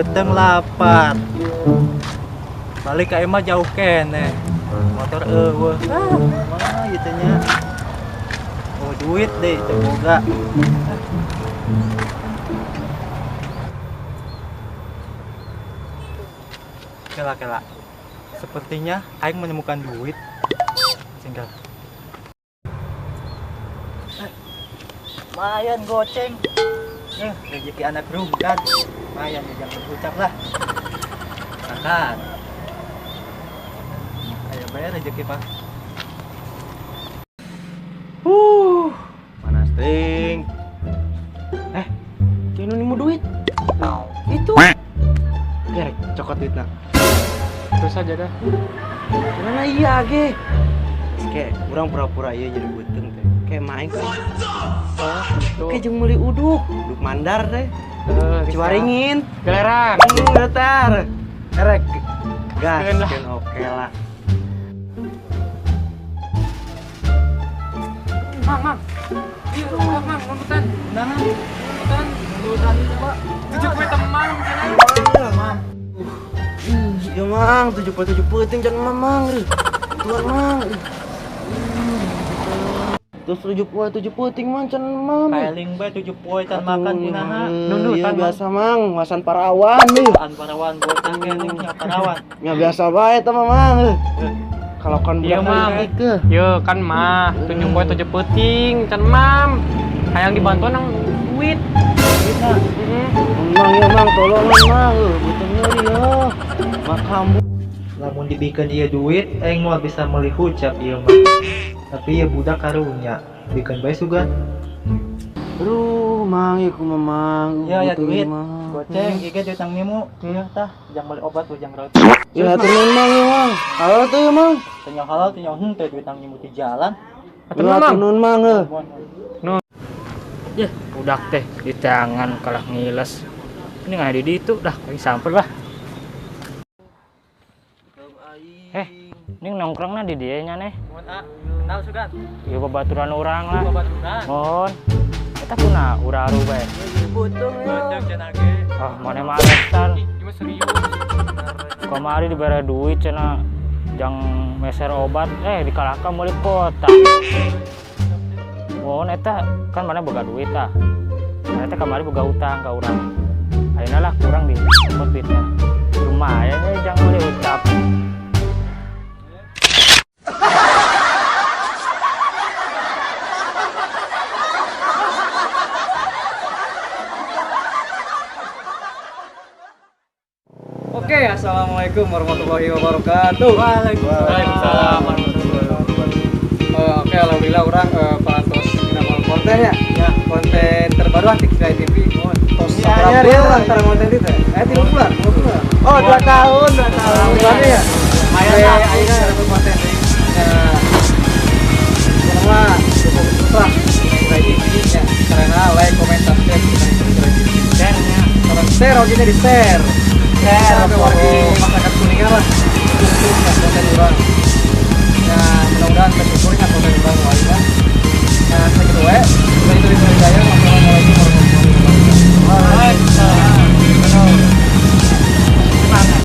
Beuteung lapar. Balik ka imah jauh keneh. Motor euweuh. Ah, kumaha ieu teh nya? Oh, duit deh teu boga. Kela kela. Sepertinya aing menemukan duit. Singgal. Lumayan goceng. Rezeki anak rungkad. Lumayan ya, jangan berucap lah. Makan. Ayo bayar rezeki, Pak. Panas ting. Kayak nemu duit. Itu. Gerek, cokot duitna. Terus aja dah. Karena iya ge. Kayak urang pura-pura iya jadi beuteung teh. Kayak main kan. Oh, gitu. Kayak jeung meuli uduk, uduk mandar teh. Ciwaringin. Geleran. Getar. Erek. Gas, Gaskeun lah. Oke lah. Mang, mang. Iya, mang, mang, nundutan. Nah, Nundutan. nundutan itu, Pak. 7 poe temang cenah. Mang. Ya mang, 7 poe 7 peuting jangan mamang. Tuan mang. Terus 7 poe 7 peuting mang can mam. Paling bae 7 poe can makan kunaha. Nundutan, Iya biasa mang, masan parawan nih. An parawan bocah keneh nya parawan. Ya biasa bae eta mah mang. Kalau kan Iya, budak Mang. leutik ke. Yo kan mah, 7 poe 7 peuting can mam. Hayang dibantu nang duit. Duitna. Heeh. Mang ya mang, tolong mang, beuteung nyeri ya. Makambu. Lamun dibikeun ieu duit, aing moal bisa meuli hucap ieu mah. Tapi ieu budak karunya, bikeun bae sugan. Aduh, mang ieu kumaha mang. Ya ya Beuteung duit. mah. Goceng, ieu ge duit nang nimu. Ieu tah, jang meuli obat jang roti. Ya turun mang ya mang. Halal tuh ya mang. Teu nyaho halal teu nyaho henteu duit nang nimu di jalan. Atuh Ya mang. turun mang heuh. Mohon. Ya, budak teh di tangan kalah ngiles. Ini nggak ada di itu, dah aing samper lah. Ini nongkrongna di dieu nya neh. Mohon ah, kenal sugan. Ieu babaturan urang lah. Babaturan. Mohon. Eta kuna uraru bae. Beuteung ya. Beuteung cenah ge. Ah, mana mah alasan. Ih, ieu mah serius. Kamari dibere duit cenah jang meser obat dikalahkan meuli kota. Mohon eta kan mana boga duit tah. Mana teh kamari boga utang ka urang. Ayeuna lah kurang di copot duitnya. Lumayan ya jang meuli ucap. Oke, assalamualaikum warahmatullahi wabarakatuh. Waalaikumsalam warahmatullahi wabarakatuh. Oke, alhamdulillah orang parantos dina konten ya. Ya. Konten terbaru lah di Kirai TV. Tos Iya, sabaraha iya, bulan iya. orang tara konten itu. 3 bulan, 2 bulan. Oh, 2 tahun, 2 tahun. Bulan ya. Lumayan Oke, lah. ayeuna ada konten deui. Nah, pokoknya dukung terus lah Kirai TV nya. Karena like, comment, subscribe kita di Kirai TV. Share-nya. Orang share, oke di share. Share, Sampai warga masyarakat Kuningan lah.